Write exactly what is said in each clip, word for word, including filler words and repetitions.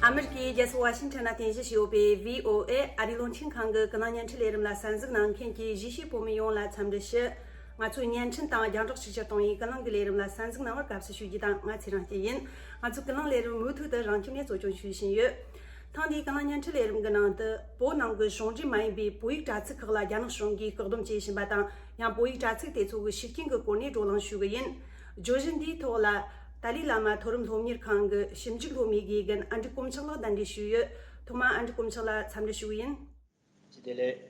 ཨ་མེ་རི་ཀའི་རྒྱལ་ས་ཝ་ཤིང་ཊོན་ན་རྟེན་གཞི་བྱས་ཡོད་པའི་བྷི་ཨོ་ཨེ་ཨ་རིའི་རླུང་འཕྲིན་ཁང་གི་ཀུན་གླེང་བརྙན་འཕྲིན་ལས་རིམ་ལ་གསན་གཟིགས་གནང་མཁན་གྱི་གཞིས་བྱེས་བོད་མི་ཡོངས་ལ་འཚམས་འདྲི་ཞུ། ང་ཚོའི་བརྙན་འཕྲིན་དང་རྒྱང་བསྒྲགས་ཤུགས་ཆེར་གཏོང་བའི་ཀུན་གླེང་གི་ལས་རིམ་ལ་གསན་གཟིགས་གནང་བར་དགའ་བསུ་ཞུ་རྒྱུ་དང་། ང་ཚེ་རིང་སྐྱིད་ཡིན། ང་ཚོའི་ཀུན་གླེང་ལས་རིམ་མུ་མཐུད་དུ་རང་ཁྱིམ་ནས་གཙོ་སྐྱོང་ཞུ་བཞིན་ཡོད། ཐེངས་འདིའི་ཀུན་གླེང་བརྙན་འཕྲིན་ལས་རིམ་གྱི་ནང་དུ། བོད་ནང་གི་གཞུང་འབྲེལ་མ་ཡིན་པའི་བོད་ཡིག་དྲ་ཚིགས་ཁག་ལ་རྒྱ་ནག་གཞུང་གིས་བཀག་སྡོམ་བྱེད་བཞིན་པ་དང་། ཡང་བོད་ཡིག་དྲ་ཚིགས་དེ་ཚོ་གི་ཤུགས་རྐྱེན་གྱི་སྐོར་ནས་བགྲོ་གླེང་ཞུ་གི་ཡིན། བརྗོད་གཞི་འདིའི་ཐོག་ལ། ཏཱ་ལའི་བླ་མ་མཐོ་རིམ་སློབ་གཉེར་ཁང་གི་ཞིབ་འཇུག་སློབ་མའི་དགེ་རྒན་ཨན་ཌྲི་དཀོན་མཆོག་ལགས་གདན་འདྲེན་ཞུས་ཡོད། ཐོག་མར་ཨན་ཌྲི་དཀོན་མཆོག་ལ་འཚམས་འདྲི་ཞུ་གི་ཡིན། ཅི་བདེ་ལེགས།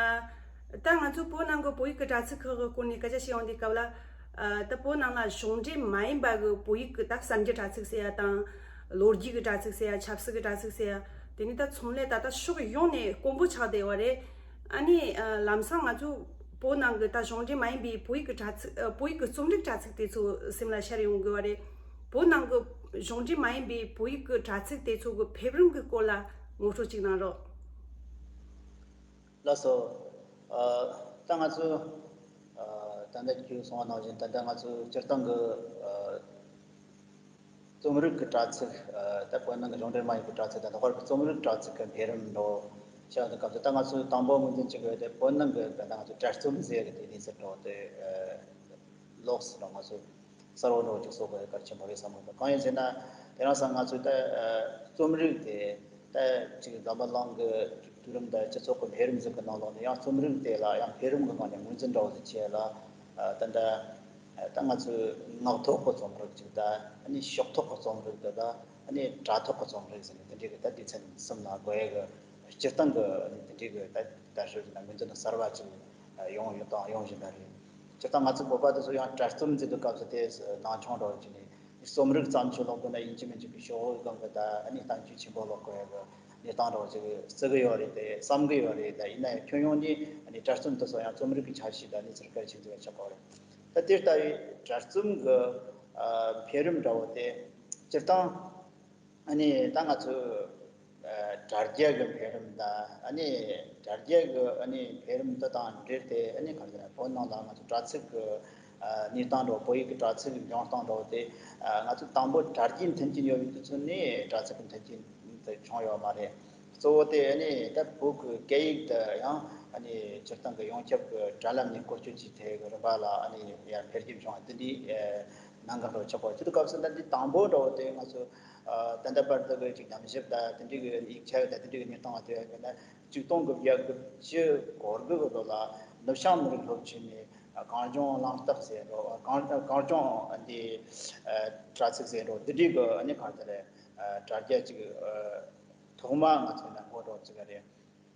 ཨ། ད་ང་ཚོ་བོད་ནང་གི་བོད་ཡིག་གི་དྲ་ཚིགས་ཁག་གི་སྐོར་ནས་སྐད་ཆ་བཤད་ཡོང་དུས་སྐབས་ལ། ཨ། ད་བོད་ནང་ལ་གཞུང་འབྲེལ་མ་ཡིན་པ་གི་བོད་ཡིག་གི་ད་གསར་འགྱུར་དྲ་ཚིགས་ཟེར་ཡ་དང་། ལོ་རྒྱུས་ཀྱི་དྲ་ཚིགས་ཟེར་ཡ། ཆབ་སྲིད་ཀྱི་དྲ་ཚིགས་ཟེར་ཡ། དེ་ནས་ད་ཚོང་ལས། ད་ལྟ་ཕྱོགས་ཡོངས་ནས་དཀོན་པོ་ཆགས་བསྡད་པ་རེད། ཨ་ནི། ཨ། ལམ་སང་ང་ཚོ་བོད་ནང་གི་ད་གཞུང་འབྲེལ་མ་ཡིན་པའི་བོད་ཡིག་གི་དྲ་ཚིགས། ཨ། བོད་ཡིག་གི་རྩོམ་རིག་དྲ་ཚིགས་དེ་ཚོ་སེམས་ལ་ཤར་ཡོང་དགོས་པ་རེད། བོད་ནང་གི་གཞུང་འབྲེལ་མ་ཡིན་པའི་བོད་ཡིག་གི་དྲ་ཚིགས་དེ་ཚོ་གི་འཕེལ་རིམ་གྱི་སྐོར་ལ་ངོ་སྤྲོད་ཅིག་གནང་རོགས། ལགས་སོ། ཨ། ད་ང་ཚོ། ཨ། ད་ལྟ་ཁྱོད་གསུངས་པ་ནང་བཞིན། ད་ལྟ་ང་ཚོ་སྤྱིར་བཏང་གི། ཨ། རྩོམ་རིག་གི་དྲ་ཚིགས། ཨ། ད་བོད་ནང་གི་གཞུང་འབྲེལ་མ་ཡིན་པའི་དྲ་ཚིགས་དང་། ད་བར་གྱི་རྩོམ་རིག་དྲ་ཚིགས་ཀྱི་འཕེལ་རིམ་འགྲོ་བྱ་བའི་སྐབས་སུ། ད་ང་ཚོས་དང་པོ་ངོས་འཛིན་བྱེད་དགོས་དེ། བོད་ནང་གི་ད་ལྟ་ང་ཚོ་དྲ་རྩོམ་ཟེར་གི་དེ་གནས་ཚུལ་འགྲོ་དེ། ཨ། ལོགས་སུ་འགྲོ། ང་ཚོས་གསལ་བོ་འགྲོ་ཅིག་བཟོ་དགོས་གལ་ཆེན་པོ་རེད་བསམ་གི་འདུག་གང་ཡིན་ཟེར་ན། དེ་རིང་སང་ང་ཚོས་ད། ཨ། རྩོམ་རིག་དེ་ད་ཅིག་འཛམ་བུ་གླིང་གི་དུས་རིམ་དང་སྤྱི་ཚོགས་ཀྱི་འཕེལ་རིམ་ཟིག་གི་ནང་ལོགས་ནས། ཡང་རྩོམ་རིག་དེ་ལ་ཡང་འཕེལ་རིམ་གྱི་ངང་ནས་ངོས་འཛིན་འདྲ་བོ་ཟིག་བྱས་ལ། ཨ། ད་ལྟ། ཨ། ད་ང་ཚོས་ངག་ཐོག་གི་རྩོམ་རིག་ཅིག་དང་། ཨ་ནི་ཤོག་ཐོག་གི་རྩོམ་རིག་དེ་དང་། ཨ་ནི་དྲ་ཐོག་གི་རྩོམ་རིག་ཟེར་ནས། དེ་འདྲའི་གི་ད་སྡེ་ཚན་གསུམ་ལ་བགོ་ཡ་གི། སྤྱིར་བཏང་གི་དེ་འདྲའི་གི་ད་དར་སྲོལ་ཟེར་ན། ངོས་འཛིན་གསར་བ་ཅིག་ཡོང་ཡོད་དང་ཡོང་བཞིན་པ་རེད། སྤྱིར་བཏང་ང་ཚོ་བོད་པ་དེ་ཚོ་ཡང་དྲ་རྩོམ་མཛད་དུས་སྐབས་སུ། དེ་སྣང་ཆུང་འདྲ་བོ་བྱས་ནས། རྩོམ་རིག་ཙམ་ཞིག་ཀློག་དགོས་ན་ཡིན་གཅིག་མིན་གཅིག་གི་ཤོག་བུའི་སྒང་གི་ད། ཨ་ནི་བསྟན་བཅོས་ཆེན་པོ་ཀློག་དགོས་ཡ་གི་གནས་སྟངས་འདྲ་བོ་ཅིག་བརྩི་གི་ཡོད་རེད་དེ། བསམ་གི་ཡོད་རེད། ད་ཡིན་ན་ཡང་ཁྱོན་ཡོངས་ནས། ཨ་ནི་དྲ་རྩོམ་དེ་ཚོ་ཡང་རྩོམ་རིག་གི་ཆ་ཤས་དང་གནས་ཚུལ་གལ་ཆེན་ཟིག་ཆགས་ཀྱི་ཡོད་རེད། ད་དེ་ལྟ་བུའི་དྲ་རྩོམ་གྱི། ཨ། འཕེལ་རིམ་འདྲ་བོ་དེ་སྤྱིར་བཏང་། ཨ་ནི་ད་ང་ཚོའི། ཨ། དྲ་རྒྱ་གི་འཕེལ་རིམ་དང་། ཨ་ནི་དྲ་རྒྱ་གི། ཨ་ནི་འཕེལ་རིམ་དེ་དང་འབྲེལ་ཏེ། ཨ་ནི་གང་ཟེར་ན། བོད་ནང་ལ་ང་ཚོ་དྲ་ཚིགས་གི། ཨ། གནས་སྟངས་འདྲ་བོ། བོད་ཡིག་གི་དྲ་ཚིགས་གི་འབྱུང་སྟངས་འདྲ་བོ་དེ། ཨ། ང་ཚོ་དང་པོ་དྲ་རྒྱའི་མཐུན་རྐྱེན་ཡོད་པའི་དུས་ཚོད་ནས་དྲ་ཚིགས་གི་མཐུན་རྐྱེན་དེ་བྱུང་ཡོད་མ་རེད། གཙོ་བོ་དེ་ཨ་ནི་ད་བོད་ཀྱི་སྐད་ཡིག་དེ་ཡང་། ཨ་ནི་སྤྱིར་བཏང་གི་ཡོངས་ཁྱབ་ཀྱི་དྲ་ལམ་ནས་བཀོལ་སྤྱོད་བྱེད་ཐད་ཀྱི་རིམ་པ་ལ། ཨ་ནི་ཡར་འཕེལ་རྒྱས་བྱུང་བ་དེ་འདྲའི། ཨ། གནད་འགག་འདྲ་བོ་ཆགས་པ། དེ་དུས་སྐབས་སུ་ད་འདི་དང་པོ་འདྲ་བོ་དེ་ང་ཚོ། ཨ། ད་ལྟ་བར་དུ་གི་ཅིག་ཉམས་ཞིབ་དང་། དེ་འདྲའི་གི་ཡིག་ཆ་དང་། དེ་འདྲའི་གི་གནས་སྟངས་དེ་ཡང་ཡིན་ན། ཆིག་སྟོང་དགུ་བརྒྱ་དགུ་བཅུ་གོ་དགུ་གི་ལོ་ལ་ནུབ་བྱང་མི་རིགས་སློབ་ཆེན་ནས། ཨ། གངས་ལྗོངས་གླེང་སྟེགས་ཟེར་འདྲ་བོ། གངས་གངས་ལྗོངས་འདི། ཨ། དྲ་ཚིགས་ཟེར་འདྲ་བོ། འདི་འདྲའི་གི། ཨ་ནི་གང་ལྟར། ཨ། དྲ་རྒྱ་ཅིག། ཨ། ཐོག་མ་ང་ཚོ་ནས་འགོ་འདྲ་བོ་ཅིག་རེད།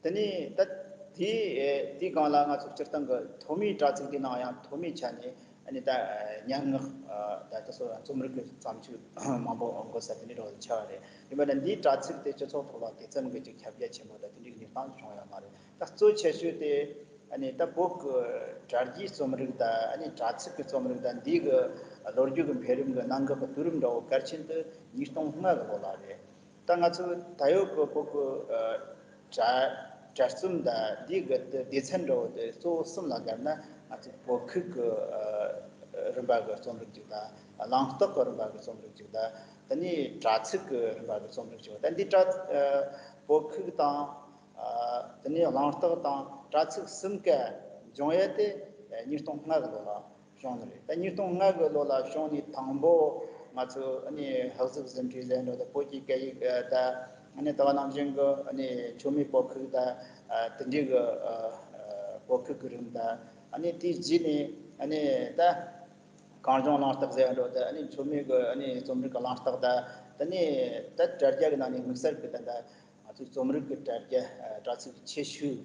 དེ་ནས་ད་དེའི། ཨ། དེའི་སྒང་ལ་ང་ཚོ་སྤྱིར་བཏང་གི་ཐོག་མའི་དྲ་ཚིགས་དེའི་ནང་ཡང་ཐོག་མའི་ཆ་ནས། ཨ་ནི་ད། ཨ། སྙན་ངག། ཨ། ད་ལྟ་སོ་རྩོམ་རིག་གི་བརྩམས་ཆོས་མང་པོ་འགོད་ས་དེ་འདྲའི་འདྲ་བོ་ཆགས་པ་རེད། ཡིན་པ་ན་འདིའི་དྲ་ཚིགས་དེ་སྤྱི་ཚོགས་ཐོག་ལ་དེ་ཙམ་གྱི་ཅིག་ཁྱབ་རྒྱ་ཆེན་པོ་དང་དེ་འདྲའི་གནས་སྟངས་བྱུང་ཡོད་མ་རེད། ད་གཙོ་ཆེ་ཤོས་དེ། ཨ་ནི་ད་བོད་ཀྱི་དྲ་རྒྱའི་རྩོམ་རིག་དང་། ཨ་ནི་དྲ་ཚིགས་ཀྱི་རྩོམ་རིག་དང་། འདི་གི་ལོ་རྒྱུས་ཀྱི་འཕེལ་རིམ་གྱི་གནད་འགག་གི་དུས་རིམ་འདྲ་བོ་གལ་ཆེན་དེ་ཉིས་སྟོང་ལྔ་གི་ལོ་ལ་རེད། ད་ང་ཚོ་ད་ཡོད་ཀྱི་བོད་ཀྱི། ཨ། དྲ་དྲ་རྩོམ་དང་འདི་གི་སྡེ་ཚན་འདྲ་བོ་དེ་གཙོ་བོ་གསུམ་ལ་བགར་ན། ང་ཚོ་བོད་ཁུལ་གྱི། ཨ། རིམ་པ་གི་རྩོམ་རིག་ཅིག་དང་། གླེང་སྟེགས་ཀྱི་རིམ་པ་གི་རྩོམ་རིག་ཅིག་དང་། དེ་ནས་དྲ་ཚིགས་ཀྱི་རིམ་པ་གི་རྩོམ་རིག་ཅིག། ད་འདི་དྲ། ཨ། བོད་ཁུལ་དང་། ཨ། དེ་ནས་གླེང་སྟེགས་དང་དྲ་ཚིགས་གསུམ་ཀ་འབྱུང་ཡས་དེ། ཨ། ཉིས་སྟོང་ལྔ་གི་ལོ་ལ་བྱུང་ནི་རེད། ད་ཉིས་སྟོང་ལྔ་གི་ལོ་ལ་བྱུང་ནས་དང་པོ་ང་ཚོས། ཨ་ནི་ཧུར་བརྩོན་ཟིན་བྲིས་ཟེར་འདྲ་བོ་དང་། བོད་ཀྱི་སྐད་ཡིག་དང་། ཨ་ནི་དེ་བ་ནང་བཞིན་གྱི། ཨ་ནི་མཆོད་མེ་པོ་ཁུག་དང་། ཨ། དེ་འདྲའི་གི། ཨ། ཨ། པོ་ཁུག་གི་རིགས་དང་། ཨ་ནི་དེའི་རྗེས་ནས། ཨ་ནི་ད་གངས་ལྗོངས་གླེང་སྟེགས་ཟེར་འདྲ་བོ་དང་། ཨ་ནི་མཆོད་མེ་གི། ཨ་ནི་རྩོམ་རིག་གི་གླེང་སྟེགས་དང་། དེ་ནས་ད་དྲ་རྒྱ་གི་ནང་ནས་དམིགས་བསལ་གྱི་ད་ད་ང་ཚོའི་རྩོམ་རིག་གི་དྲ་རྒྱ། ཨ། དྲ་ཚིགས་ཆེ་ཤོས།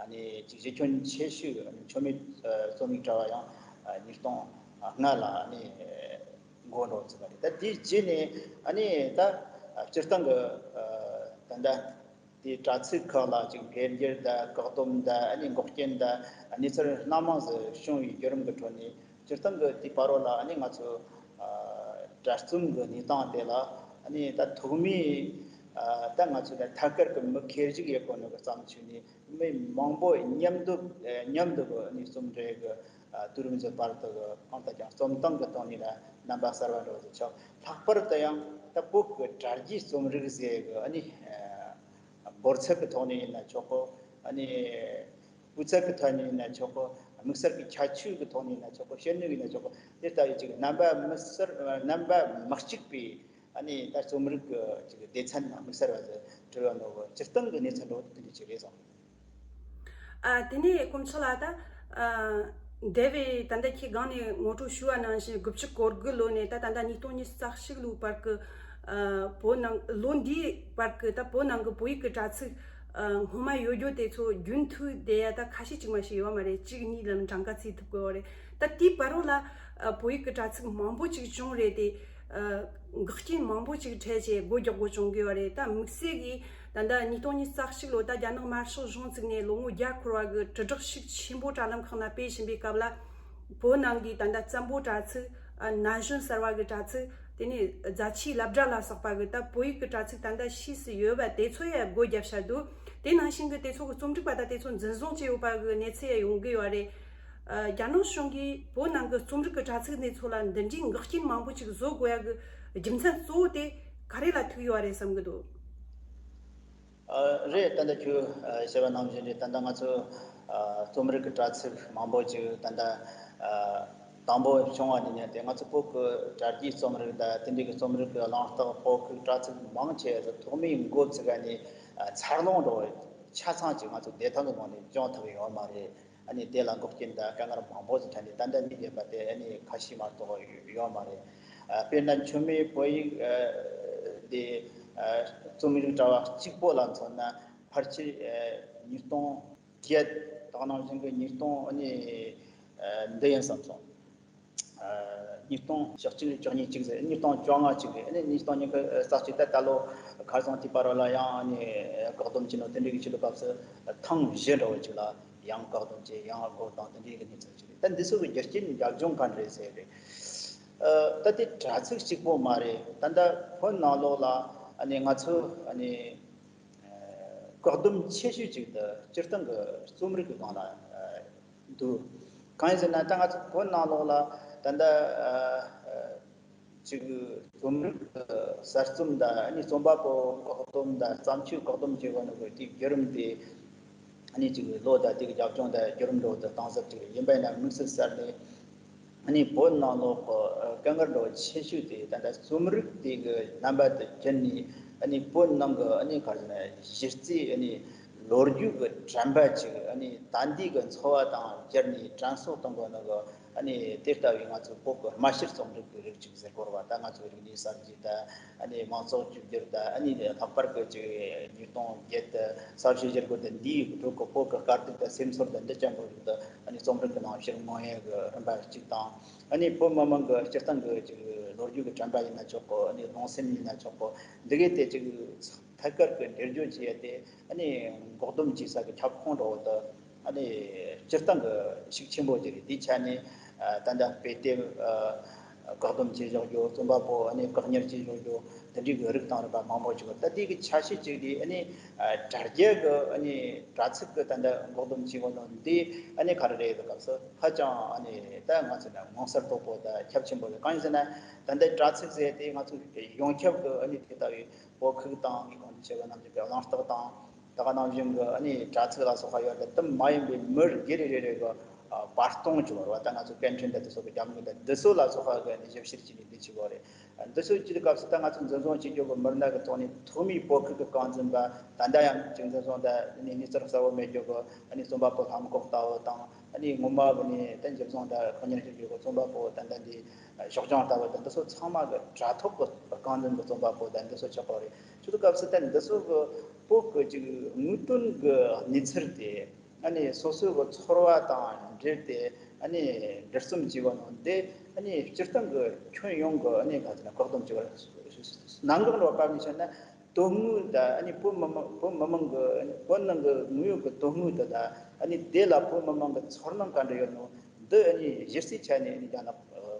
ཨ་ནི་ཅིག་གཞི་ཁྱོན་ཆེ་ཤོས། ཨ་ནི་མཆོད་མེ། ཨ། རྩོམ་ཡིག་དྲ་བ་ཡང་། ཨ། ཉིས་སྟོང་ལྔ་ལ། ཨ་ནི་འགོ་འདྲ་བོ་བཙུགས་པ་རེད། ད་དེའི་རྗེས་ནས། ཨ་ནི་ད་སྤྱིར་བཏང་གི། ཨ། ད་ལྟ་དེའི་དྲ་ཚིགས་ཁག་ལ་ཅིག་འཕེལ་འགྱུར་དང་། བཀག་སྡོམ་དང་། ཨ་ནི་འགོག་རྐྱེན་དང་། ཨ། གནས་ཚུལ་སྣ་མང་ཞིག་བྱུང་བའི་བརྒྱུད་རིམ་གྱི་ཁྲོད་ནས། སྤྱིར་བཏང་གི་དེའི་བར་རོ་ལ། ཨ་ནི་ང་ཚོ། ཨ། དྲ་རྩོམ་གྱི་གནས་སྟངས་དེ་ལ། ཨ་ནི་ད་ཐོག་མའི། ཨ། ད་ང་ཚོ་ད་ཐད་ཀར་གྱི་མི་ཁེར་བཞུགས་ཡོད་གོ་ནོ་གི་བརྩམས་ཆོས་ནས། མི་མང་པོ་མཉམ་དུ། ཨ། མཉམ་དུ་གི་ནས་རྩོམ་འབྲི་གི། ཨ། དུས་རིམ་གྱི་བར་དུ་གི། གང་ལྟར་ཀྱང་རྩོམ་སྟངས་ཀྱི་ཐོག་ནས་ལ་རྣམ་པ་གསར་བ་འདྲ་བོ་ཞིག་ཆགས། ལྷག་པར་དུ་ཡང་ ད་བོད་ཀྱི་དྲ་རྒྱའི་རྩོམ་རིག་ཟེར་གི་ཨ་ནི་འབོར་ཚད་ཀྱི་ཐོག་ནས་ཡིན་ན་ཆོག་གོ། ཨ་ནི་སྤུས་ཚད་ཀྱི་ཐོག་ནས་ཡིན་ན་ཆོག་གོ། དམིགས་བསལ་གྱི་ཁྱད་ཆོས་ཀྱི་ཐོག་ནས་ཡིན་ན་ཆོག་གོ། ཤེས་ནུས་ཡིན་ན་ཆོག་གོ། དེ་ལྟ་བུའི་ཅིག་རྣམ་པ་མི་གསར་རྣམ་པ་མི་གཅིག་པའི་ཨ་ནི་ད་རྩོམ་རིག་གི་ཅིག་སྡེ་ཚན་དམིགས་བསལ་བ་ཟེར་བྲིས་ཡོད་ནོ་གི་སྤྱིར་བཏང་གི་གནས་ཚུལ་འགྲོ་དེ་འདྲ་ཅིག་རེད་བསམ། ཨ། དེ་ནས་དཀོན་མཆོག་ལགས། ད་ཨ་འདས་པའི་ད་ལྟ་ཁྱེད་སྒང་ནས་ངོ་སྤྲོད་ཞུས་པ་ནང་བཞིན་དགུ་བཅུ་གོ་དགུ་ལོ་ནས་ད་ད་ལྟ་ཉིས་སྟོང་ཉི་ཤུ་རྩ་གཅིག་ལོའི་བར་གྱི་ཨ་བོད་ནང་ལོ་འདིའི་བར་གྱི་ད་བོད་ནང་གི་བོད་ཡིག་གི་དྲ་ཚིགས་ཨ་སྔོན་མ་ཡོད་རྒྱུ་དེ་ཚོ་རྒྱུན་མཐུད་བསྡད་ཡ་ད་ཁ་ཤས་ཅིག་མ་ཞིག་ཡོད་མ་རེད། གཅིག་གཉིས་ལམ་གྲངས་ཀ་བརྩིས་ཐུབ་དགོས་པ་རེད། ད་དེའི་བར་རོ་ལ་ཨ་བོད་ཡིག་གི་དྲ་ཚིགས་མང་པོ་ཅིག་བྱུང་རེད་དེ། ཨ་འགག་རྐྱེན་མང་པོ་ཅིག་འཕྲད་བྱས་སྒོ་རྒྱག་དགོས་བྱུང་གི་ཡོད་རེད། ད་དམིགས་བསལ་གྱིས་ད་ལྟ་ཉིས་སྟོང་ཉི་ཤུ་རྩ་གཅིག་ལོ་ད་རྒྱ་ནག་དམར་ཤོག་གཞུང་བཙུགས་ནས་ལོ་ངོ་བརྒྱ་འཁོར་བ་གི་དྲིལ་བསྒྲགས་ཤུགས་ཆེན་པོ་དྲ་ལམ་ཁག་ན་སྤེལ་བཞིན་པའི་སྐབས་ལ། བོད་ནང་གི་ད་ལྟ་བཙན་པོ་དྲ་ཚིགས། ཨ་ན་གཞོན་གསར་བ་གི་དྲ་ཚིགས། དེ་ནས་རྫ་ཆུའི་སློབ་གྲྭ་ལ་སོགས་པ་གི་ད་བོད་ཡིག་གི་དྲ་ཚིགས་ད་ལྟ་ཕྱིས་སུ་ཡོད་པ་དེ་ཚོ་ཡང་སྒོ་བརྒྱབ་བཞག་འདུག་དེ་ནང་བཞིན་གི་དེ་ཚོ་གི་རྩོམ་སྒྲིག་པ་དང་དེ་ཚོ་འཛིན་བཟུང་བྱས་ཡོད་པ་གི་གནས་ཚུལ་ཡང་ཡོང་གི་ཡོད་རེད། ཨ་རྒྱ་ནག་གཞུང་གིས་བོད་ནང་གི་རྩོམ་རིག་གི་དྲ་ཚིགས་འདི་ཚོ་ལ་འདི་འདྲའི་འགག་རྐྱེན་མང་པོ་ཅིག་བཟོ་དགོས་ཡ་གི་རྒྱུ་མཚན་གཙོ་བོ་དེ་ག་རེ་ལ་ཐུག་ཡོད་རེད་བསམ་གི་འདུག་ཨ་རེད། ད་ལྟ་ཁྱོད་ཨ་བཤད་པ་ནང་བཞིན་རེད། ད་ལྟ་ང་ཚོ་ཨ་རྩོམ་རིག་གི་དྲ་ཚིགས་མང་པོ་ཅིག་ད་ལྟ་ཨ་དང་པོ་བྱུང་བ་ནས་ནས་དེ་ང་ཚོ་བོད་ཀྱི་དྲ་རྒྱའི་རྩོམ་རིག་དང་དེ་འདྲའི་གི་རྩོམ་རིག་གི་གླེང་སྟེགས་སྤོ་ཁུག་དྲ་ཚིགས་མང་ཆེ་བ་ཐོག་མའི་འགོ་ཚུགས་ནས་ཨ་འཚར་ལོངས་འགྲོ་བའི་ཆ་ཚང་ཅིག་ང་ཚོ་བདེ་ཐང་གི་ངང་ནས་སྦྱོང་ཐུབ་ཡོད་མ་རེད། ཨ་ནི་དེ་ལ་འགོག་རྐྱེན་དང་དཀའ་ངལ་མང་པོ་ཞིག་འཕྲད་ནས་ད་ལྟ་མི་བསྡད་པ་དེ་ཨ་ནི་ཁ་ཤས་མ་གཏོགས་ཡོད་མ་རེད། ཨ་དཔེར་ན་མཆོད་མེ་བོད་ཡིག་ཨ་དེ་ཨ་རྩོམ་རིག་དྲ་བ་གཅིག་པོ་ལ་མཚོན་ན་ཕལ་ཆེར་ཨ་ཉིས་སྟོང་བརྒྱད་དང་ནང་བཞིན་གྱི་ཉིས་སྟོང་ཨ་ནི་ཨ་འདི་ཡིན་བསམ་སོང་། ཨ་ཉིས་སྟོང་བཅུ་གཅིག་བཅུ་གཉིས་གཅིག་ཟེར། ཉིས་སྟོང་བཅོ་ལྔ་གཅིག་རེད། ཨ་ནི་ཉིས་སྟོང་ཉི་ཤུ་རྩ་གཅིག་ད་ད་ལོ་ཁ་སང་དེའི་བར་ལ་ཡང་ཨ་ནི་བཀག་སྡོམ་བྱས་ནོ་དེ་འདྲའི་གི་ཆེད་དུ་སྐབས་སུ་ཐེངས་བཞི་འདྲ་བོ་ཅིག་ལ་ཡང་བཀག་སྡོམ་བྱས། ཡང་སྒོ་བཏང་། དེ་འདྲའི་གི་གནས་ཚུལ་ཅིག་རེད། ད་འདི་ཚོ་གི་རྒྱུ་རྐྱེན་རྒྱབ་ལྗོངས་ག་འདྲ་རེད་ཟེར་རེད། ཨ་ད་དེ་དྲ་ཚིགས་གཅིག་པོ་མ་རེད། ད་ལྟ་བོད་ནང་ལོགས་ལ་ཨ་ནི་ང་ཚོ་ཨ་ནི་ཨ་བཀག་སྡོམ་ཆེ་ཤོས་ཅིག་ཏུ་སྤྱིར་བཏང་གི་རྩོམ་རིག་གི་སྒང་ལ་ཨ་འདུག་གང་ཡིན་ཟེར་ན་ད་ང་ཚོ་བོད་ནང་ལོགས་ལ་ད་ལྟ་ཨ་ཨ་ཅིག་རྩོམ་རིག་གི་གསར་རྩོམ་དང་ཨ་ནི་རྩོམ་པ་པོ་བཀག་སྡོམ་དང་བརྩམས་ཆོས་བཀག་སྡོམ་བྱེད་དགོས་ནོ་གི་དེའི་བརྒྱུད་རིམ་དེ་ཨ་ནི་ཅིག་ལོ་དང་དེ་གི་རྒྱབ་ལྗོངས་དང་བརྒྱུད་རིམ་འགྲོ་དུ་གཏིང་ཟབ་ཅིག་ཡིན་པ་ཡིན་ན་དམིགས་བསལ་གསར་ནས་ཨ་ནི་བོད་ནང་ལོགས་ཀྱི་དཀའ་ངལ་འགྲོ་ཆེ་ཤོས་དེ་ད་ལྟ་རྩོམ་རིག་དེ་གི་རྣམ་པ་དེ་བསྒྱུར་ནས་ཨ་ནི་བོད་ནང་གི་ཨ་ནི་ག་རེ་ཟེར་ན་གཞི་རྩའི་ཨ་ནི་ལོ་རྒྱུས་ཀྱི་དྲན་པ་ཅིག་ཨ་ནི་ད་ལྟའི་གི་འཚོ་བ་དང་བསྒྱུར་ནས་དྲན་གསོ་གཏོང་དགོས་ནོ་གི་ཨ་ནི་དེ་ལྟ་བུའི་ང་ཚོ་བོད་ཀྱི་སྨྲ་བྱར་རྩོམ་རིག་གི་རིགས་ཅིག་ཟེར་དགོས་རེད་བ། ད་ང་ཚོ་རིག་གནས་གསར་བརྗེ་དང་ཨ་ནི་མང་ཚོགས་བཅོས་བསྒྱུར་དང་ཨ་ནི་ལྷག་པར་གྱི་ཅིག་ཉིས་སྟོང་བརྒྱད་དུ་ས་བྱི་ཞི་རྒོལ་དང་འདིའི་འགྲོ་གི་བོད་ཀྱི་དཀའ་སྡུག་དང་སེམས་ཚོར་དང་འདི་ཅན་པོ་རིགས་དང་ཨ་ནི་རྩོམ་རིག་གི་ནང་ཕྱིར་མངོན་ཡས་ཀྱི་རིམ་པ་གཅིག་དང་། ཨ་ནི་བོད་མི་མང་གི་སྤྱིར་བཏང་གི་ཅིག་ལོ་རྒྱུས་ཀྱི་དྲན་པ་ཡིན་ན་ཆོག་གོ། ཨ་ནི་གདུང་སེམས་ཡིན་ན་ཆོག་གོ། འདི་གའི་དེ་ཅིག་ཐད་ཀར་གྱི་འགྲེལ་བརྗོད་བྱས་ཏེ་ཨ་ནི་འགོག་སྡོམ་བྱེད་ས་གི་ཁྱབ་ཁོངས་འདྲ་བོ་དུ་ཨ་ནི་སྤྱིར་བཏང་གི་ཤུགས་ཆེན་པོ་ཅིག་རེད། དེའི་ཆ་ནས་ཨ་ད་ལྟ་དཔེ་དེབ་ཨ་བཀག་སྡོམ་བྱས་བཞག་རྒྱུ། རྩོམ་པ་པོ་ཨ་ནི་བཀག་ཉར་བྱས་བཞག་རྒྱུ། དེ་འདྲའི་གི་རིགས་དང་རིམ་པ་མང་པོ་ཅིག་ཡོད། ད་དེ་གི་ཆ་ཤས་ཅིག་དེ་ཨ་ནི་ཨ་དྲ་རྒྱ་གི་ཨ་ནི་དྲ་ཚིགས་གི་ད་ལྟ་འགོག་སྡོམ་བྱས་ཡོད་ནོ་འདི་ཨ་ནི་ག་རེ་རེད་ཟེར་སྐབས་སུ་ཧ་ཅང་ཨ་ནི་ད་ང་ཚོ་ན་མངོན་གསལ་དོད་པོ་དང་ཁྱབ་ཆེན་པོ་རེད། གང་ཡིན་ཟེར་ན་ད་ལྟ་དྲ་ཚིགས་ཟེར་དེ་ང་ཚོ་ཡོངས་ཁྱབ་གི་ཨ་ནི་དེ་ལྟ་བུའི་སྤོ་ཁུག་དང་ངས་གོང་དུ་བཤད་པ་ནང་བཞིན་གི་གླེང་སྟེགས་དང་། ད་ག་ནང་བཞིན་གྱི་ཨ་ནི་དྲ་ཚིགས་ལ་སོགས་པ་ཡོད་རེད། དེ་མ་ཡིན་པའི་མི་སྒེར་རེ་རེ་གི་ཨ་བར་སྟོང་བྱུང་བ་རེད་བ། ད་ང་ཚོ་སྐད་འཕྲིན་དང་དེ་སོགས་ཀྱི་རྒྱབ་ངོས་དང་འདི་ཚོ་ལ་སོགས་པ་གི་ཨ་ནི་ཞིབ་བཤེར་བྱས་ནས་འདི་བྱེད་དགོས་རེད། འདི་ཚོ་བྱེད་དུས་སྐབས་སུ་ད་ང་ཚོ་འཛིན་བཟུང་བྱེད་རྒྱུ་གི་མི་སྣ་གི་ཐོག་ནས་ཐོག་མའི་བོད་ཁུལ་གྱི་རྐང་འཛིན་པ་ད་ལྟ་ཡང་ཅིག་འཛིན་བཟུང་དང་ཨ་ནི་གནས་ཚུལ་གསལ་བོ་མེད་རྒྱུ་གི་ཨ་ནི་རྩོམ་པ་པོ་ལྷམ་གོག་ལྟ་བུ་དང་། ཨ་ནི་སྔོན་མ་གི་ནས་ད་འཛིན་བཟུང་དང་བཀག་ཉར་བྱེད་རྒྱུ་གི་རྩོམ་པ་པོ་ད་ལྟ་འདི་ཞོགས་ལྗང་ལྟ་བུ་དང་འདི་ཚོ་ཚང་མ་གི་དྲ་ཐོག་གི་རྐང་འཛིན་གི་རྩོམ་པ་པོ་དང་འདི་ཚོ་ཆགས་པ་རེད། ཆུ་ཚོད་སྐབས་སུ་ད་འདི་ཚོ་གི་བོད་ཀྱི་ཅིག་དངོས་དོན་གྱི་གནས་ཚུལ་དེ་ཨ་ནི་སོ་སོའི་གི་ཚོར་བ་དང་འབྲེལ་ཏེ་ཨ་ནི་འབྲི་རྩོམ་བྱས་པ་ནང་དེ་ཨ་ནི་སྤྱིར་བཏང་གི་ཁྱོན་ཡོངས་གི་ཨ་ནི་ག་ཚོད་ན་བཀག་སྡོམ་བྱས་པ་རེད། གནད་འགག་འདྲ་བ་བབས་ནས་བཤད་ན། དོན་དངོས་དང་ཨ་ནི་བོད་མི་མང་བོད་མི་མང་གི་བོད་ནང་གི་དངོས་ཡོད་ཀྱི་དོན་དངོས་དེ་དང་ཨ་ནི་དེ་ལ་བོད་མི་མང་གི་ཚོར་སྣང་ག་འདྲ་ཡོད་ནོ་འདི་ཨ་ནི་གཞི་རྩའི་ཆ་ནས་ཨ་ནི་རྒྱ་ནག་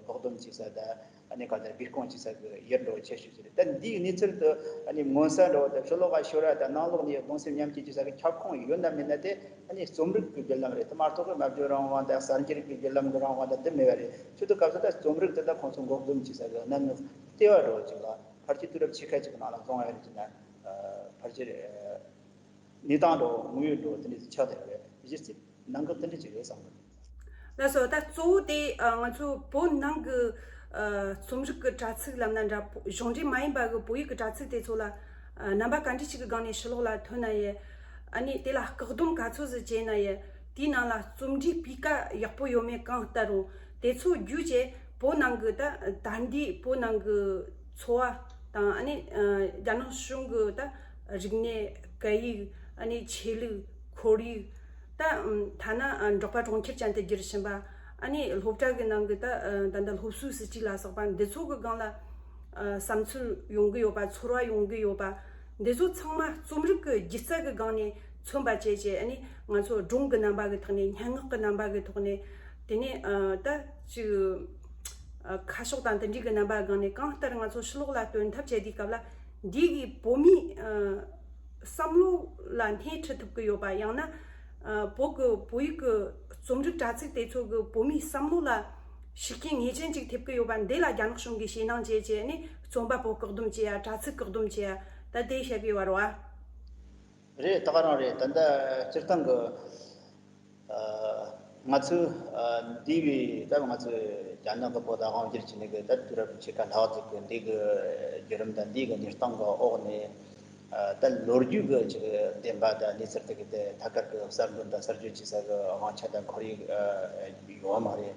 བཀག་སྡོམ་བྱེད་ས་དང་ཨ་ནི་ག་ཚོད་སྦས་སྐུང་བྱེད་ས་གི་ཡུལ་འདྲ་བོ་ཆེ་ཤོས་ཤིག་རེད། ད་འདིའི་གནས་ཚུལ་དུ་ཨ་ནི་མངོན་གསལ་འདྲ་བོ་དང་ཕྱི་ལོགས་ལ་ཤོར་བ་དང་ནང་ལོགས་ནས་གདུང་སེམས་མཉམ་སྐྱེད་བྱེད་ས་གི་ཁྱབ་ཁོངས་ཡོད་ན་མེད་ན་དེ་ཨ་ནི་རྩོམ་རིག་གི་བརྒྱུད་ལམ་རེད། དེ་མ་གཏོགས་གི་སྨྲ་བརྗོད་རང་དབང་དང་གསར་འགྱུར་གྱི་བརྒྱུད་ལམ་གི་རང་དབང་དང་དེ་མེད་པ་རེད། ཆུ་ཚོད་སྐབས་སུ་ད་རྩོམ་རིག་དེ་ད་ཁོང་ཚོ་འགོག་སྡོམ་བྱེད་ས་གི་གནད་འགག་ལྟེ་བ་འདྲ་བོ་ཅིག་ལ། ཕལ་ཆེར་དུས་རབས་ཕྱེད་ཀ་ཅིག་གི་ནང་ལ་བཙོང་ཡ་རེད་ཅེ་ན། ཕལ་ཆེར་གནས་སྟངས་འགྲོ་དངོས་ཡོད་འགྲོ་དེ་འདྲ་ཆགས་བསྡད་རེད། གཞི་རྩའི་ནང་གི་དེ་འདྲ་ཅིག་རེད་བསམ་གི། ལགས་སོ། ད་གཙོ་བོ་དེ་ང་ཚོ་བོད་ནང་གི་རྩོམ་རིག་གི་དྲ་ཚིགས་ལབ་ན་འདྲ། གཞུང་འབྲེལ་མ་ཡིན་པ་གི་བོད་ཡིག་གི་དྲ་ཚིགས་དེ་ཚོ་ལ་རྣམ་པ་ག་འདྲ་ཞིག་གི་སྒང་ནས་ཕྱི་ལོགས་ལ་ཐོན་ན་ཡི། ཨ་ནི་དེ་ལ་བཀག་སྡོམ་ག་ཚོད་ཟིག་བྱས་ན་ཡི། དེའི་ནང་ལ་རྩོམ་འབྲིའི་སྤུས་ཀ་ཡག་པོ་ཡོད་མེད་གང་ལྟར་རུང་དེ་ཚོ་བརྒྱུད་བྱས་བོད་ནང་གི་ད་ད་ལྟའི་བོད་ནང་གི་འཚོ་བ་དང་། ཨ་ནི་རྒྱ་ནག་གཞུང་གི་ད་རིག་གནས། སྐད་ཡིག། ཨ་ནི་ཆོས་ལུགས། ཁོར་ཡུག། ད་ཐ་ན་འབྲོག་པ་གྲོང་ཁྱེར་ཅན་དུ་བསྒྱུར་བཞིན་པ། ཨ་ནི་སློབ་གྲྭ་གི་ནང་གི་ད་ད་ལྟ་སློབ་གསོའི་སྲིད་ཇུས་ལ་སོགས་པ་འདི་ཚོ་གི་སྒང་ལ་བསམ་ཚུལ་ཡོང་གི་ཡོད་པ། ཚོར་བ་ཡོང་གི་ཡོད་པ། འདི་ཚོ་ཚང་མ་རྩོམ་རིག་གི་སྒྱུ་རྩལ་གི་སྒང་ནས་མཚོན་པ་བྱས་བྱས། ཨ་ནི་ང་ཚོ་སྒྲུང་གི་རྣམ་པ་གི་ཐོག་ནས། སྙན་ངག་གི་རྣམ་པ་གི་ཐོག་ནས། དེ་ནས་ད་ཅིག་ཁ་ཕྱོགས་དང་དེ་འདྲའི་གི་རྣམ་པ་སྒང་ནས་གང་ལྟར་ང་ཚོ་ཕྱི་ལོགས་ལ་སྟོན་ཐབས་བྱེད་དུས་སྐབས་ལ་འདི་གི་བོད་མིའི་བསམ་བློ་ལ་སྣེ་ཁྲིད་ཐུབ་ཀྱི་ཡོད་པ། ཡང་ན་བོད་ཀྱི་བོད་ཡིག་གི་རྩོམ་རིག་དྲ་ཚིགས་དེ་ཚོ་གི་བོད་མིའི་བསམ་བློ་ལ་ཤུགས་རྐྱེན་ངེས་ཅན་ཅིག་ཐེབས་ཀྱི་ཡོད་པ། འདི་ལ་རྒྱ་ནག་གཞུང་གིས་ཞེད་སྣང་བྱས་བྱས་ནས་རྩོམ་པ་པོ་བཀག་སྡོམ་བྱེད་ཡ། དྲ་ཚིགས་བཀག་སྡོམ་བྱེད་ཡ། ད་དེ་བཤད་ཀྱི་ཡོད་པ་རེད་བ། རེད། ད་ག་རང་རེད། ད་ལྟ་སྤྱིར་བཏང་གི་ང་ཚོས་འདས་པའི་ད་ང་ཚོས་རྒྱ་ནག་གི་བོད་ལ་དབང་བསྒྱུར་བྱས་ནས་གི་ད་དུས་རབས་ཕྱེད་ཀ་ལྷག་ཙམ་གི་འདི་གི་བརྒྱུད་རིམ་དང་འདི་གི་གནས་སྟངས་གི་འོག་ནས། ད་ལོ་རྒྱུས་གི་ཅིག་བདེན་པ་དང་གནས་ཚུལ་དེ་གི་དེ་ཐད་ཀར་གི་གསར་འདོན་དང་གསར་བརྗེ་བྱེད་ས་གི་དབང་ཆ་དང་ཁོར་ཡུག་ཡོད་མ་རེད།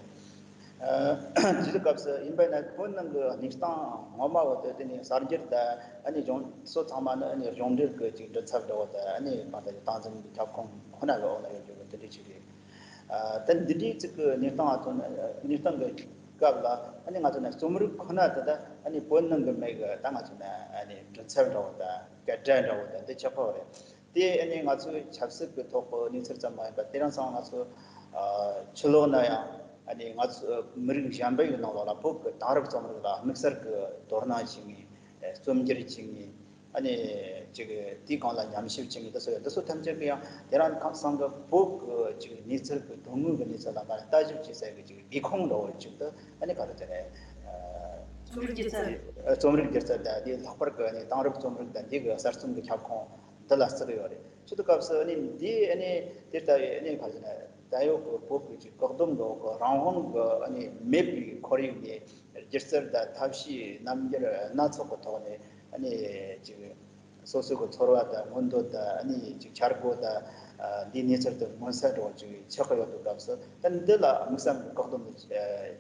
དེའི་སྐབས་སུ་ཡིན་པ་ན་བོད་ནང་གི་གནས་སྟངས་ངོ་མ་བོ་དེ་དེ་ནས་གསར་འགྱུར་དང་། ཨ་ནི་གཞུང་སོ་ཚང་མ་ནི་ཨ་ནི་གཞུང་འབྲེལ་གྱི་ཅིག་འབྲི་ཚབ་འདྲ་བོ་དང་། ཨ་ནི་མ་ལྟ་སྟངས་འཛིན་གྱི་ཁྱབ་ཁོངས་ཁོ་ན་གི་འོག་ན་ཡོད་རྒྱུ་གི་དེ་འདྲའི་ཅིག་རེད། ད་འདི་འདྲའི་ཅིག་གི་གནས་སྟངས་ཨ་ཐོན་གནས་སྟངས་ཀྱི་སྐབས་ལ། ཨ་ནི་ང་ཚོ་ནི་རྩོམ་རིག་ཁོ་ན་དེ་ད་ཨ་ནི་བོད་ནང་གི་མི་གི་ད་ང་ཚོ་ནི་ཨ་ནི་འབྲི་ཚབ་འདྲ་བོ་དང་སྐད་སྒྲ་འདྲ་བོ་དང་འདི་ཆགས་པ་རེད། དེ་ཨ་ནི་ང་ཚོའི་ཆབ་སྲིད་ཀྱི་ཐོག་གི་གནས་ཚུལ་ཙམ་མ་ཡིན་པར། དེ་རིང་སང་ང་ཚོ་ཕྱི་ལོགས་ན་ཡང་ཨ་ནི་ང་ཚོ་མི་རིགས་གཞན་པ་ཡི་ནང་ལོགས་ལ་བོད་ཀྱི་དེང་རབས་རྩོམ་རིག་ལ་དམིགས་བསལ་གྱི་དོ་སྣང་བྱེད་མཁན། རྩོམ་སྒྱུར་བྱེད་མཁན། ཨ་ནི་ཅིག་དེའི་སྒང་ལ་ཉམས་ཞིབ་བྱེད་མཁན་དེ་ཚོ་ཡོད། དེ་ཚོ་ཐམས་ཅད་ཀྱི་ཡང་དེ་རིང་ཁ་སང་གི་བོད་ཀྱི་ཅིག་གནས་ཚུལ་གྱི་དོན་དངོས་ཀྱི་གནས་ཚུལ་ལ་མ་ལྟ་ཞིབ་བྱེད་ས་གི་ཅིག་སྒེའུ་ཁུང་འདྲ་བོ་ཅིག་ཏུ། ཨ་ནི་ག་རེ་དེ་རེད། རྩོམ་རིག་སྒྱུ་རྩལ། རྩོམ་རིག་སྒྱུ་རྩལ་དང་དེའི་ལྷག་པར་གྱི་ཨ་ནི་དེང་རབས་རྩོམ་རིག་དང་འདི་གི་གསར་རྩོམ་གྱི་ཁྱབ་ཁོངས་འདི་ལ་བརྩི་གི་ཡོད་རེད། ཆེད་དུ་སྐབས་སུ་ཨ་ནི་འདི་ཨ་ནི་དེ་ལྟ་བུའི་ཨ་ནི་ག་རེ་ཟེར་ན། ད་ཡོད་ཀྱི་བོད་ཀྱི་ཅིག་བཀག་སྡོམ་འོག་གི་རང་དབང་གི་ཨ་ནི་མེད་པའི་ཁོར་ཡུག་ནས། སྒྱུ་རྩལ་དང་ཐབས་ཤེས་རྣམ་འགྱུར་སྣ་ཚོགས་ཀྱི་ཐོག་ནས་ཨ་ནི་ཅིག་སོ་སོ་གི་ཚོར་བ་དང་མངོན་འདོད་དང་། ཨ་ནི་ཅིག་འཆར་སྒོ་དང་། འདིའི་གནས་ཚུལ་དེ་མངོན་གསལ་འདྲ་བོ་ཅིག་ཆགས་ཀྱི་ཡོད་དུས་སྐབས་སུ། ད་འདི་ལ་དམིགས་བསལ་བཀག་སྡོམ་བྱེད་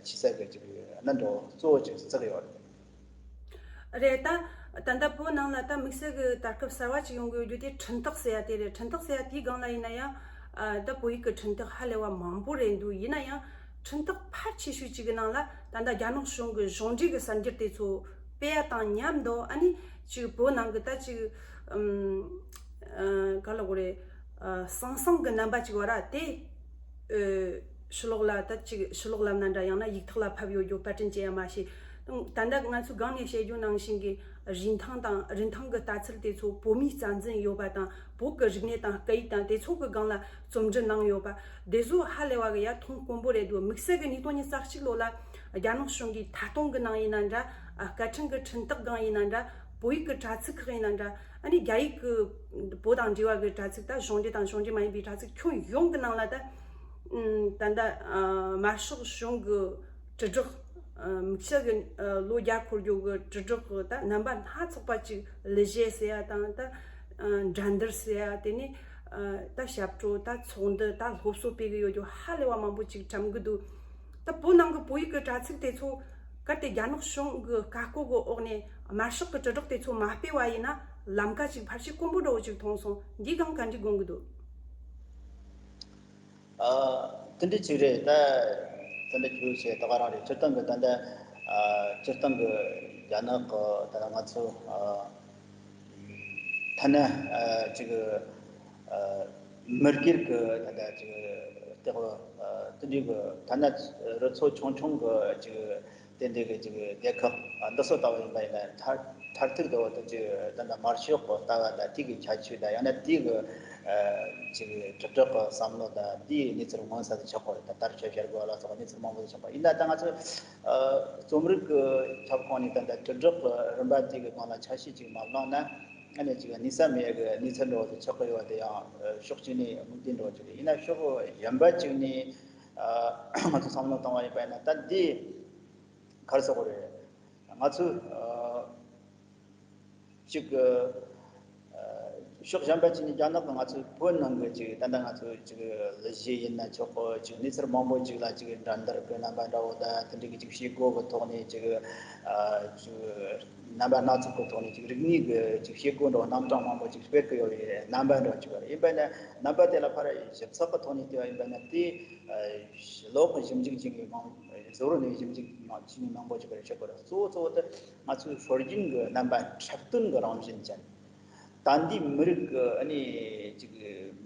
ས་གི་ཅིག་གནད་འགག་གཙོ་བོ་ཅིག་བརྩི་གི་ཡོད་རེད། རེད། ད་ད་ལྟ་བོད་ནང་ལ་ད་དམིགས་བསལ་གྱི་ད་སྐབས་གསར་བ་ཅིག་ཡོང་གི་ཡོད་རྒྱུ་དེ་འཕྲིན་སྟེགས་ཟེར་ཡ་དེ་རེད། འཕྲིན་སྟེགས་ཟེར་ཡ་དེའི་སྒང་ལ་ཡིན་ན་ཡང་ད་བོད་ཡིག་གི་འཕྲིན་སྟེགས་ཧ་ལས་པ་མང་པོ་རེད་འདུག་ཡིན་ན་ཡང་འཕྲིན་སྟེགས་ཕལ་ཆེ་ཤོས་ཅིག་གི་ནང་ལ་ད་ལྟ་རྒྱ་ནག་གཞུང་གི་གཞུང་འབྲེལ་གྱི་གསར་འགྱུར་དེ་ཚོ་སྤེལ་ཡ་དང་མཉམ་དུ། ཨ་ནི་ཅིག་བོད་ནང་གི་ད་ཅིག་ཨམ་ཨ་ག་ལ་གོ་རེད། ཨ་སང་སང་གི་རྣམ་པ་ཅིག་བ་ར་དེ། ཨ་ཕྱི་ལོགས་ལ་ད་ཅིག་ཕྱི་ལོགས་ལབ་ན་འདྲ། ཡང་ན་ཡིག་ཐོག་ལ་ཕབ་ཡོད་རྒྱུ་པར་སྐྲུན་བྱེད་ཡ་མ་ཤེས། ད་ལྟ་ང་ཚོས་སྒང་ནས་བཤད་རྒྱུ་ནང་བཞིན་གྱི་རིན་ཐང་དང་། རིན་ཐང་གི་ལྟ་ཚུལ་དེ་ཚོ་བོད་མིས་རྩ་འཛིན་ཡོད་པ་དང་། བོད་ཀྱི་རིག་གནས་དང་སྐད་ཡིག་དང་དེ་ཚོ་གི་སྒང་ལ་རྩོམ་འབྲི་གནང་ཡོད་པ། དེ་ཚོ་ཧ་ལས་པ་གི་ཡ་མཐོང་དཀོན་པོ་རེད་འདུག་དམིགས་བསལ་གི་ཉིས་སྟོང་ཉི་ཤུ་རྩ་གཅིག་ལོ་ལ་རྒྱ་ནག་གཞུང་གིས་ཐད་གཏོང་གི་ནང་ཡིན་ན་འདྲ། ཨ་སྐད་འཕྲིན་གི་འཕྲིན་སྟེགས་སྒང་ཡིན་ན་འདྲ། བོད་ཡིག་གི་དྲ་ཚིགས་ཁག་ཡིན་ན་འདྲ། ཨ་ནི་རྒྱ་ཡིག་གི་བོད་དང་འབྲེལ་བ་གི་དྲ་ཚིགས། ད་གཞུང་འབྲེལ་དང་གཞུང་འབྲེལ་མ་ཡིན་པའི་དྲ་ཚིགས་ཁྱོན་ཡོངས་ཀྱི་ནང་ལ་ད། ཨམ་ད་ལྟ་ཨ་དམར་ཤོག་གཞུང་གི་དྲིལ་བསྒྲགས། ཨ་དམིགས་བསལ་གྱི་ཨ་ལོ་བརྒྱ་འཁོར་རྒྱུ་གི་དྲིལ་བསྒྲགས་གི་ད་རྣམ་པ་སྣ་ཚོགས་པ་ཅིག་གླུ་གཞས་ཟེར་ཡ་དང་། ད་ཨ་འགྲན་བསྡུར་ཟེར་ཡ། དེ་ནས་ཨ་ད་ཞབས་བྲོ། ད་ཚོགས་འདུ། ད་སློབ་གསོ་སྤེལ་གི་ཡོད་རྒྱུ་ཧ་ལས་པ་མང་པོ་ཅིག་གྲམ་གི་འདུག་ད་བོད་ནང་གི་བོད་ཡིག་གི་དྲ་ཚིགས་དེ་ཚོ་གལ་ཏེ་རྒྱ་ནག་གཞུང་གི་བཀའ་བཀོད་གི་འོག་ནས་དམར་ཤོག་གི་དྲིལ་བསྒྲགས་དེ་ཚོ་མ་སྤེལ་བ་ཡིན་ན། ལམ་ཀ་ཅིག་ཕལ་ཆེར་དཀོན་པོ་འདྲ་བོ་ཅིག་མཐོང་སོང་། འདིའི་སྒང་ག་འདྲ་དགོངས་ཀྱི་འདུག་ཨ་དེ་འདྲ་ཅིག་རེད། ད་དེ་འདྲ་ཁྱོད་བཤད་ད་ག་རང་རེད། སྤྱིར་བཏང་གི་ད་ལྟ་ཨ་སྤྱིར་བཏང་གི་རྒྱ་ནག་གི་ད་ལྟ་ང་ཚོ་ཨ་ཐ་ན་ཨ་ཅིག་ཨ་མི་སྒེར་གི་ད་ལྟ་ཅིག་སྟེགས་བུ། ཨ་དེ་འདྲའི་གི་ཐ་ན་རུ་ཚོགས་ཆུང་ཆུང་གི་ཅིག་དེ་འདྲའི་གི་ཅིག་སྡེ་ཁག་ཨ་འདི་ཚོ་ལྟ་བུ་ཡིན་པ་ཡིན་ན། མཐར་མཐར་ཐུག་ཏུ་འོ་ད་ཅིག་ད་ལྟ་དམར་ཤོག་གི་ལྟ་བ་དང་དེ་གི་ཁྱད་ཆོས་དང་། ཡང་ན་དེ་གི་ ཅིག་དྲིལ་བསྒྲགས་ཀྱི་བསམ་བློ་དང་དེའི་གནས་ཚུལ་མངོན་གསལ་དུ་ཆགས་པ་རེད། ད་ལྟར་ཆོས་བཤད་དགོས་ལ་སོགས་གནས་ཚུལ་མང་པོ་ཞིག་ཆགས་པ་ཡིན་ན། ད་ང་ཚོས་རྩོམ་རིག་གི་ཁྱབ་ཁོངས་ནས་ད་ལྟ་དྲིལ་བསྒྲགས་ཀྱི་རིམ་པ་དེ་གི་སྒང་ལ་ཆ་ཤས་ཅིག་མ་བླངས་ན། ཨ་ནི་ཅིག་གནས་ས་མེད་གི་གནས་ཚུལ་འདྲ་བོ་ཞིག་ཆགས་ཀྱི་ཡོད་པ་དེ་ཡང་ཕྱོགས་གཅིག་ནས་མིག་ལྟོས་འདྲ་བོ་ཅིག་རེད། ཡིན་ན་ཕྱོགས་གཞན་པ་ཅིག་ནས་ང་ཚོ་བསམ་བློ་བཏང་བ་ཡིན་པ་ཡིན་ན། ད་འདི་ག་རེ་ཟེར་དགོས་རེད། ང་ཚོས་ཅིག་ཕྱོགས་གཞན་པ་ཅིག་ནས་རྒྱ་ནག་གི་ང་ཚོའི་བོད་ནང་གི་ཅིག་ད་ལྟ་ང་ཚོ་ཅིག་གླུ་གཞས་ཡིན་ན་ཆོག་གི། ཅིག་གནས་ཚུལ་མང་པོ་ཅིག་ལ་ཅིག་འགྲན་བསྡུར་གི་རྣམ་པ་འདྲ་བོ་དང་དེ་འདྲའི་གི་ཅིག་བྱེད་སྒོ་གི་ཐོག་ནས་ཅིག་ཅིག་རྣམ་པ་སྣ་ཚོགས་ཀྱི་ཐོག་ནས་ཅིག་རིག་གནས་ཀྱི་ཅིག་བྱེད་སྒོ་འདྲ་བོ་རྣམ་གྲངས་མང་པོ་ཅིག་སྤེལ་གྱི་ཡོད་པའི་རྣམ་པ་འདྲ་བོ་ཅིག་ཡོད་རེད། ཡིན་པ་ན་རྣམ་པ་དེ་ལ་ཕར་ཞིབ་ཚགས་ཀྱི་ཐོག་ནས་བལྟས་པ་ཡིན་པ་ན། དེ་ཕྱི་ལོགས་ཀྱི་ཞིབ་འཇུག་བྱེད་མཁན་མང་། ཟུར་ནས་ཞིབ་འཇུག་མང་བྱེད་མཁན་མང་པོ་ཅིག་རེད་ཤག་གི་རེད། གཙོ་བོ་གཙོ་བོ་དེ་ང་ཚོའི་སྲོལ་རྒྱུན་གྱི་རྣམ་པ་འཁྲབ་སྟོན་གྱི་རང་བཞིན་ཅན། ད་ལྟའི་མི་རིགས་ཀྱི་ཨ་ནི་ཅིག་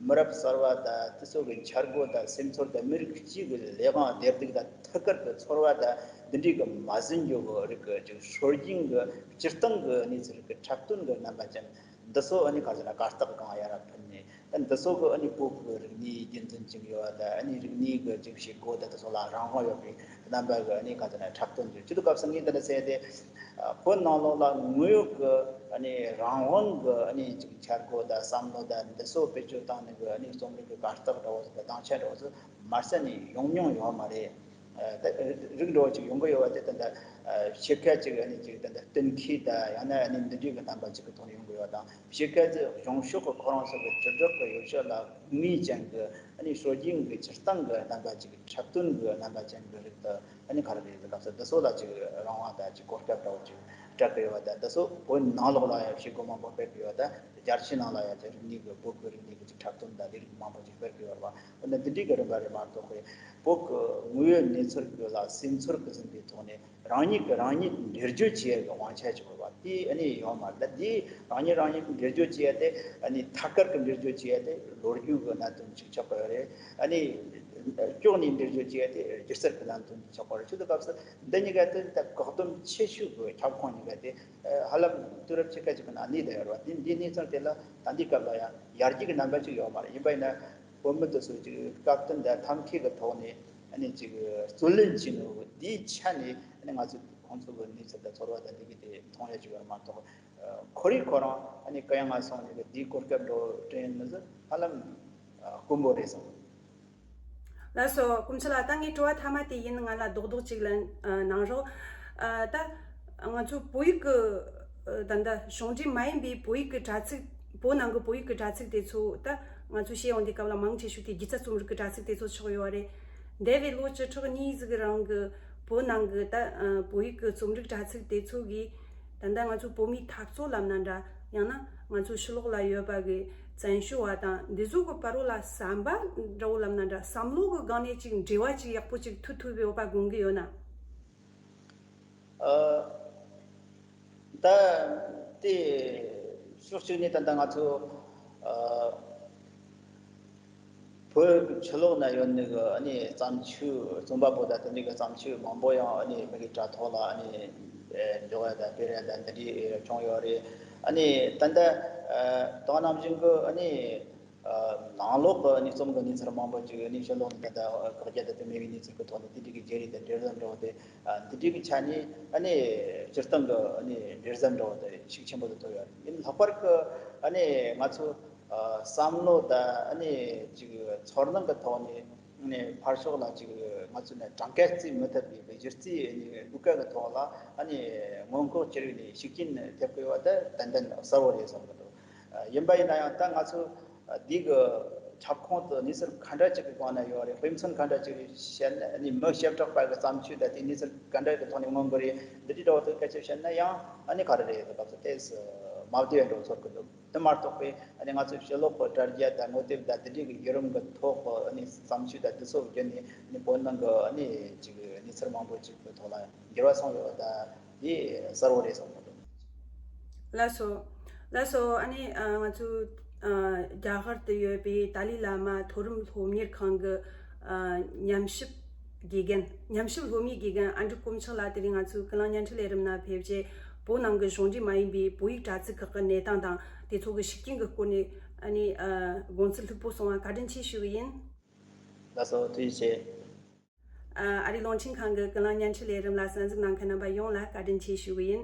མི་རབས་གསར་བ་དང་དེ་ཚོ་གི་འཆར་སྒོ་དང་སེམས་ཚོར་དང་། མི་རིགས་གཅིག་གི་ལས་དབང་བདེ་སྡུག་དང་ཐུགས་ཁུར་གྱི་ཚོར་བ་དང་འདི་འདྲའི་གི་མ་ཟིན་རྒྱུ་གི་རིགས་ཀྱི་ཅིག་སྲོལ་རྒྱུན་གྱི་སྤྱིར་བཏང་གི་གནས་ཚུལ་གྱི་འཁྲབ་སྟོན་གྱི་རྣམ་པ་ཅན་འདི་ཚོ་ཨ་ནི་ག་ཟེར་ན་གར་སྟེགས་སྒང་ཡར་ཕུལ་ནས། ད་འདི་ཚོ་གི་ཨ་ནི་བོད་ཀྱི་རིག་གནས་རྒྱུན་འཛིན་བྱེད་ཀྱི་ཡོད་པ་དང་། ཨ་ནི་རིག་གནས་ཀྱི་ཅིག་བྱེད་སྒོ་དང་དེ་ཚོ་ལ་རང་དབང་ཡོད་པའི་རྣམ་པ་གི་ཨ་ནི་ག་ཟེར་ན་འཁྲབ་སྟོན་བྱེད། སྤྱི་ཚོགས་སྐབས་སུ་ངས་འདི་འདྲ་ཟེར་ཏེ། བོད་ནང་ལོགས་ལ་དངོས་ཡོད་ཀྱི་ཨ་ནི་རང་དབང་གི་ཨ་ནི་ཅིག་འཆར་སྒོ་དང་བསམ་བློ་དང་འདི་ཚོ་བེད་སྤྱོད་བཏང་ནས་གི་ཨ་ནི་རྩོམ་རིག་གི་གར་སྟེགས་འདྲ་བོ་ཟིག་གི་སྡིངས་ཆ་འདྲ་བོ་ཟིག་མ་གསལ་ནས་ཡོང་མྱོང་ཡོད་མ་རེད། ཨ། ད་རིགས་འདྲ་བོ་ཅིག་ཡོང་གི་ཡོད་པ་དེ་ད་ལྟ་ཨ་ཕྱེད་ཀ་ཅིག་ཨ་ནི་ཅིག་ད་ལྟ་གཏན་འཁེལ་དང་། ཡང་ན་ཨ་ནི་འདི་འདྲའི་གི་རྣམ་པ་ཅིག་གི་ཐོག་ནས་ཡོང་གི་ཡོད་དང་། ཕྱེད་ཀ་ཅིག་གཞུང་ཕྱོགས་ཀྱི་ཁོ་རང་ཚོ་གི་དྲིལ་བསྒྲགས་ཀྱི་ཡོ་བྱད་ལ་དབུ་མེད་ཅན་གྱི་ཨ་ནི་སྲོལ་རྒྱུན་གྱི་སྤྱིར་བཏང་གི་རྣམ་པ་ཅིག་གི་འཁྲབ་སྟོན་གྱི་རྣམ་པ་ཅན་གྱི་རིགས་དེ་ཨ་ནི་ག་རེ་རེད། སྐབས་སུ་འདི་ཚོ་ལ་ཅིག་རང་དབང་དང་ཅིག་གོ་སྐབས་འདྲ་བོ་ཅིག་སྤྲད་གི་ཡོད་པ་དང་། འདི་ཚོ་བོད་ནང་ལོགས་ལ་ཡང་བྱེད་སྒོ་མང་པོ་སྤེལ་གི་ཡོད་པ་དང་། རྒྱལ་སྤྱིའི་ནང་ལ་ཡང་ཅིག་རིག་གནས་ཀྱི་བོད་ཀྱི་རིག་གནས་ཀྱི་ཅིག་འཁྲབ་སྟོན་དང་ལས་རིགས་མང་པོ་ཅིག་སྤེལ་གི་ཡོད་རེད་པ། འོ་ན་འདི་འདྲའི་གི་རིམ་པ་རེད་མ་གཏོགས་པའི་བོད་ཀྱི་དངོས་ཡོད་གནས་ཚུལ་གྱི་ལ་སེམས་ཚོར་གྱི་ཟིན་པའི་ཐོག་ནས་རང་ཉིད་ཀྱིས་རང་ཉིད་འགྲེལ་བརྗོད་བྱེད་ཡག་གི་དབང་ཆ་ཅིག་ཡོད་པ་དེ་ཨ་ནི་ཡོད་མ་རེད། ད་དེ་རང་ཉིད་རང་ཉིད་ཀྱིས་འགྲེལ་བརྗོད་བྱེད་ཡག་དེ་ཨ་ནི་ཐད་ཀར་གྱི་འགྲེལ་བརྗོད་བྱེད་ཡག་དེ་ལོ་རྒྱུས་ཀྱི་གནད་དོན་ཅིག་ཆགས་ཀྱི་ཡོད་རེད། ཨ་ནི་སྐྱོ་ནས་འགྲེལ་བརྗོད་བྱེད་ཡག་དེ་སྒྱུ་རྩལ་གྱི་གནད་དོན་ཅིག་ཆགས་ཀྱི་ཡོད་རེད། ཆེད་དུ་སྐབས་སུ་འདི་གཉིས་ཀ་དེ་ད་བཀག་སྡོམ་ཆེ་ཤོས་ཀྱི་ཁྱབ་ཁོངས་གཉིས་ཀ་དེ་ཧ་ལམ་དུས་རབས་ཕྱེད་ཀ་ཅིག་གི་ནང་གནས་བསྡད་ཡོད་རེད་པ། དེ་འདི་གནས་ཚུལ་དེ་ལ་ད་ལྟའི་སྐབས་ལ་ཡང་ཡར་རྒྱས་ཀྱི་རྣམ་པ་ཅིག་ཡོད་མ་རེད། ཡིན་པ་ཡིན་ན་བོད་མི་དེ་ཚོ་ཅིག་སྐབས་བསྟུན་དང་ཐབས་མཁས་ཀྱི་ཐོག་ནས་ཨ་ནི་ཅིག་རྩོད་ལེན་བྱས་ནས། དེའི་ཆ་ནས་ཨ་ནི་ང་ཚོས་ཁོང་ཚོ་གི་གནས་ཚུལ་དང་ཚོར་བ་དང་འདི་གི་དེ་མཐོང་ཡ་ཅིག་ཡོད་མ་གཏོགས། ཁོ་རང་ཁོ་རང་ཨ་ནི་གུ་ཡངས་སོང་ནས་གི་དེའི་གོ་སྐབས་འདྲ་བོ་སྤྲད་ནི་ཟིག་ཧ་ལམ་དཀོན་པོ་རེད་བསམ། ལགས་སོ། སྐུ་མཁྱེན་ལགས། ད་ངའི་དྲི་བ་མཐའ་མ་དེ་ཡིན། ང་ལ་རྡོག་རྡོག་ཅིག་ལན་ཨ་གནང་རོགས། ཨ། ད་ང་ཚོ་བོད་ཡིག་གི་ཨ་ད་ལྟ་གཞུང་འབྲེལ་མ་ཡིན་པའི་བོད་ཡིག་གི་དྲ་ཚིགས། བོད་ནང་གི་བོད་ཡིག་གི་དྲ་ཚིགས་དེ་ཚོ་ད་ང་ཚོ་བཤད་ཡོང་དུས་སྐབས་ལ་མང་ཆེ་ཤོས་དེ་སྒྱུ་རྩལ་རྩོམ་རིག་གི་དྲ་ཚིགས་དེ་ཚོ་ཆགས་ཡོད་རེད། འདས་པའི་ལོ་བཅུ་ཕྲག་གཉིས་ཟིག་གི་རིང་གི་བོད་ནང་གི་ད་ཨ་བོད་ཡིག་གི་རྩོམ་རིག་དྲ་ཚིགས་དེ་ཚོ་གིས་ད་ལྟ་ང་ཚོའི་བོད་མིའི་འཐབ་རྩོད་ལབ་ན་འདྲ། ཡང་ན་ང་ཚོའི་ཕྱི་ལོགས་ལ་ཡོད་པ་གི་བཙན་བྱོལ་བ་དང་འདི་ཚོ་གི་བར་ལ་ཟམ་པ་འདྲ་བོ་ལབ་ན་འདྲ། བསམ་བློ་གི་སྒང་ནས་ཅིག་འབྲེལ་བ་ཅིག་ཡག་པོ་ཅིག་མཐུད་ཐུབ་ཡོད་པ་དགོངས་ཀྱི་ཡོད་ན། ཨ། ད་དེ་ཕྱོགས་གཅིག་ནས་ད་ལྟ་ང་ཚོ་ཨ་བོད་ཕྱི་ལོགས་ན་ཡོད་ནི་གི་ཨ་ནི་བརྩམས་ཆོས་རྩོམ་པ་པོ་དང་དེ་འདྲའི་གི་བརྩམས་ཆོས་མང་པོ་ཡང་ཨ་ནི་མི་གི་དྲ་ཐོག་ལ་ཨ་ནི་འཇོག་ཡ་དང་སྤེལ་ཡ་དང་འདི་འདྲའི་བྱུང་ཡོད་རེད། ཨ་ནི་ད་ལྟ་ཨ་དེ་ནང་བཞིན་གི་ཨ་ནི་ཨ་ནང་ལོགས་ཀྱི་ཨ་ནི་རྩོམ་གྱི་གནས་ཚུལ་མང་པོ་ཅིག་ཨ་ནི་ཕྱི་ལོགས་ནས་ད་ལྟ་བཀག་རྒྱ་དང་དེ་མེད་པའི་གནས་ཚུལ་གྱི་ཐོག་ནས་དེ་འདྲའི་གི་བརྗེ་རེས་དང་འབྲེལ་ཟམ་འདྲ་བོ་དེ། ཨ་འདི་འདྲའི་གི་ཆ་ནས་ཨ་ནི་སྤྱིར་བཏང་གི་ཨ་ནི་འབྲེལ་ཟམ་འདྲ་བོ་དེ་ཤུགས་ཆེན་པོ་དུ་ཐུབ་ཡོད་རེད། ཡིན་ལྷག་པར་གི་ཨ་ནི་ང་ཚོ་ཨ་བསམ་བློ་དང་ཨ་ནི་ཅིག་ཚོར་སྣང་གི་ཐོག་ནས་ཨ་ནི་ཕར་ཕྱོགས་ལ་ཅིག་ང་ཚོ་ནས་གྲངས་ཀ་བརྩི་མི་ཐུབ་པའི་གི་གཞི་རྩའི་ཨ་ནི་གླུ་སྐད་གི་ཐོག་ལ་ཨ་ནི་མངོན་ལྐོག་གྱུར་ནས་ཤུགས་རྐྱེན་ཐེབས་གི་ཡོད་པ་དེ་ཏན་ཏན་གསལ་བོ་རེད་བསམ་གི་འདུག་ཡིན་པ་ཡིན་ན་ཡང་ད་ང་ཚོ་འདི་གི་ཁྱབ་ཁོངས་དུ་གནས་ཚུལ་ག་འདྲ་ཅིག་གི་སྒང་ན་ཡོད་རེད། དཔེ་མཚོན་ག་འདྲ་ཅིག་བཤད་ན། ཨ་ནི་མི་བྱེ་བྲག་པ་གི་བརྩམས་ཆོས་དང་དེ་གནས་ཚུལ་ག་འདྲ་གི་ཐོག་ནས་མངོན་གི་རེད། འདི་འདྲའི་འདྲ་བོ་དེ་སྐད་ཆ་བཤད་ན་ཡང་ཨ་ནི་ག་རེ་རེད། དེ་སྐབས་སུ་ཏོག་ཙམ་མ་བདེ་བའི་འདྲ་བོ་ཚོར་གི་འདུག་དེ་མ་གཏོགས་པའི་ཨ་ནི་ང་ཚོའི་ཕྱི་ལོགས་གི་དྲ་རྒྱ་དང་ངོ་དེབ་དང་དེ་འདྲའི་གི་བརྒྱུད་རིམ་གི་ཐོག་གི་ཨ་ནི་བརྩམས་ཆོས་དང་དེ་ཚོ་བརྒྱུད་ནས་ཨ་ནི་བོད་ནང་གི་ཨ་ནི་ཅིག་གནས་ཚུལ་མང་པོ་ཅིག་གི་ཐོག་ལ་འགྱུར་བ་སོང་ཡོད་པ་དེ་གསལ་བོ་རེད་བསམ་གི་འདུག་ལགས་སོ། ལགས་སོ། ཨ་ནི་ཨ་ང་ཚོའི་ཨ་རྒྱ་གར་དུ་ཡོད་པའི་ཏཱ་ལའི་བླ་མ་མཐོ་རིམ་སློབ་གཉེར་ཁང་གི་ཨ་ཉམས་ཞིབ་དགེ་རྒན། ཉམས་ཞིབ་སློབ་མའི་དགེ་རྒན་ཨ་འབྲུག་དཀོན་མཆོག་ལགས་དེ་རིང་ང་ཚོའི་ཀུན་གླེང་བརྙན་འཕྲིན་ལས་རིམ་ནང་ཕེབས་རྗེས། བོད་ནང་གི་གཞུང་འབྲེལ་མ་ཡིན་པའི་བོད་ཡིག་དྲ་ཚིགས་ཁག་གི་གནས་སྟངས་དང་དེ་ཚོ་གི་ཤུགས་རྐྱེན་གྱི་སྐོར་ནས་ ཨ་ནི་ཨ་དགོངས་ཚུལ་ལྷུག་པོ་གསུང་བ་བཀའ་དྲིན་ཆེ་ཞུ་གི་ཡིན། ལགས་སོ། ཐུགས་རྗེ་ཆེ། ཨ་ཨ་རིའི་རླུང་འཕྲིན་ཁང་གི་ཀུན་གླེང་བརྙན་འཕྲིན་ལས་རིམ་ལ་གསན་གཟིགས་གནང་མཁན་རྣམ་པ་ཡོངས་ལ་བཀའ་དྲིན་ཆེ་ཞུ་གི་ཡིན།